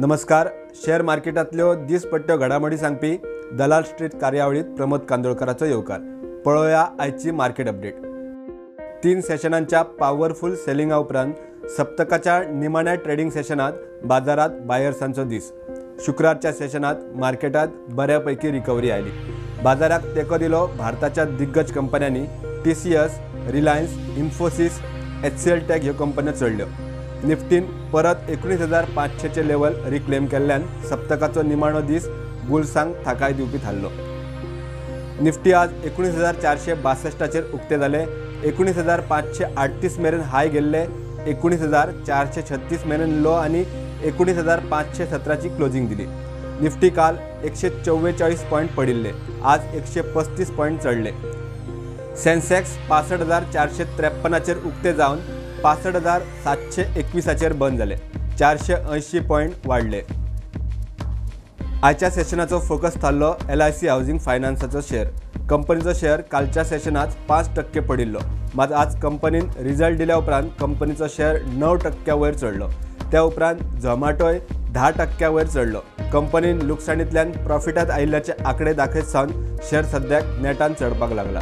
नमस्कार. शेअर मार्केटांतल्यो दिसपट्ट्यो घडामोडी सांगपी दलाल स्ट्रीट कार्यावळीत प्रमोद कांदोळकराचो येवकार. पळोवया आयची मार्केट अपडेट. 3 सेशनांच्या पावरफुल सेलिंगा उपरांत सप्तकाच्या निमाण्या ट्रेडिंग सेशनात बाजारात बायर्सांचो दीस. शुक्रारच्या सेशनात मार्केटात बऱ्यापैकी रिकव्हरी आयली. बाजाराक तेंको दिलो भारताच्या दिग्गज कंपन्यांनी TCS, Reliance, Infosys, HCL Tech ह्यो कंपन्यो चडल्यो. निफ्टीन परत 19,500 लेवल रिक्लेम केल्ल्यान सप्तकाचो निमाणो दीस बुल्सांक थाकाय दिवपी थारलो. निफ्टी आज 19,462 उक्ते जाले. 19,538 मेरेन हाय गेल्ले, 19,436 मेरेन लो आनी 19,517 क्लोजिंग दिली. निफ्टी काल 144 पॉयंट पडिल्ले, आज 135 पॉयंट चडले. सेन्सेक्स 65,453 उक्ते जावन 65,721 बंद जाले, 480 पॉयंट वाडले. आयच्या सेशनाचो फोकस थारलो LIC housing फायनान्साचो शेअर. कंपनीचो शेअर कालच्या सेशनात 5% पडिल्लो, मात आज कंपनीन रिजल्ट दिल्या उपरांत कंपनीचो शेअर 9% वयर चडलो. त्या उपरांत झोमॅटोय 10% वयर चडलो. कंपनीन लुकसाणींतल्यान प्रॉफिटात आयिल्ल्याचे आंकडे दाखयत सावन शेअर सद्याक नेटान चडपाक लागला.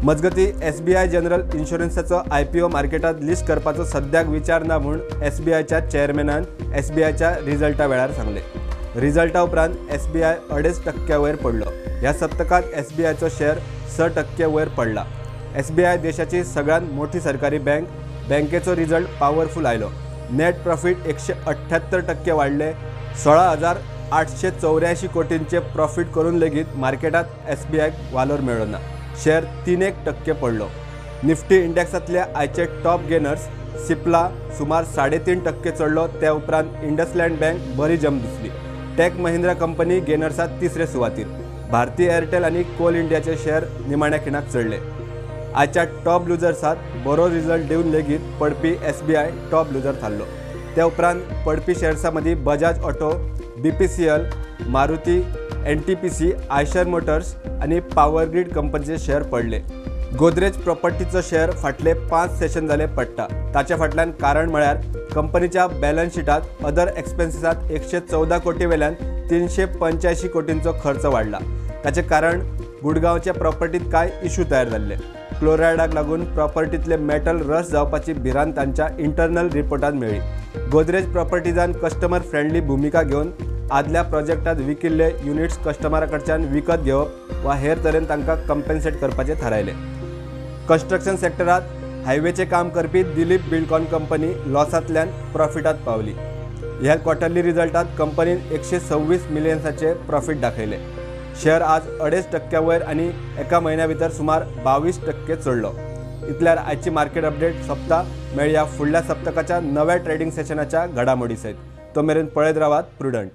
मजगती SBI general इन्शुरन्साचो IPO मार्केटात लिस्ट करपाचो सद्याक विचार ना म्हूण SBIच्या चेअरमॅनान SBIच्या रिजल्टा वेळार सांगले. रिजल्टा उपरांत SBI 2.5% वयर पडलो. ह्या सप्तकात SBIचो शेअर 6% वयर पडला. SBI देशाची सगळ्यात मोठी सरकारी बँक. बँकेचो रिजल्ट पावरफुल आयलो. नेट प्रॉफिट 178% वाडले. 16,884 कोटींचे प्रॉफिट करून लेगीत मार्केटात SBIक वालोर मेळ्ळो ना. शेअर 3.1% पडलो. निफ्टी इंडेक्सांतले आयचे टॉप गेनर्स सिप्ला सुमार 3.5% चडलो. त्या उपरांत इंडसलँड बँक बरी जम दिसली. टेक महिंद्रा कंपनी गेनर्सात तिसरे सुवातीर. भारती एअरटेल आनी कोल इंडियाचे शेअर निमाण्या खिणाक चडले. आयच्या टॉप लुजर्सात बरो रिजल्ट दिवन लेगीत पडपी SBI top लुजर थारलो. त्या उपरांत पडपी शेअर्सां मदीं Bajaj Auto, BPCL, Maruti, NTPC, Eicher Motors आनी पावर ग्रीड कंपनीचे शेअर पडले. गोदरेज प्रॉपर्टीचो शेअर फाटले 5 सेशन जाले पडटा. ताच्या फाटल्यान कारण म्हळ्यार कंपनीच्या बॅलन्स शिटात अदर एक्सपेन्सीसात 114 कोटी वेल्यान 385 कोटींचो खर्च वाडला. ताचें कारण गुडगांवच्या प्रॉपर्टीत कांय इशू तयार जाल्ले. क्लोरायडाक लागून प्रॉपर्टीतले मेटल रस जावपाची भिरांत तांच्या इंटरनल रिपोर्टात मेळ्ळी. गोदरेज प्रॉपर्टीजान कस्टमर फ्रेंडली भुमिका घेवन आदल्या प्रोजेक्टात विकिल्ले युनिट्स कस्टमरा कडच्यान विकत घेवप वा हेर तरेन तांकां कंपेन्सेट करपाचें थारायलें. कन्स्ट्रक्शन सेक्टरात हायवेचें काम करपी दिलीप बिल्डकॉन कंपनी लॉसांतल्यान प्रॉफिटात पावली. ह्या क्वॉर्टरली रिजल्टात कंपनीन 126 मिलियन्साचे प्रॉफिट दाखयले. शेअर आज 2.5% वयर आनी एका म्हयन्या भितर सुमार 22% चडलो. इतल्यार आयची मार्केट अपडेट सोंपता. मेळया फुडल्या सप्तकाच्या नव्या ट्रेडिंग सेशनाच्या घडामोडी सयत. तो मेरेन पळयत रावात प्रुडंट.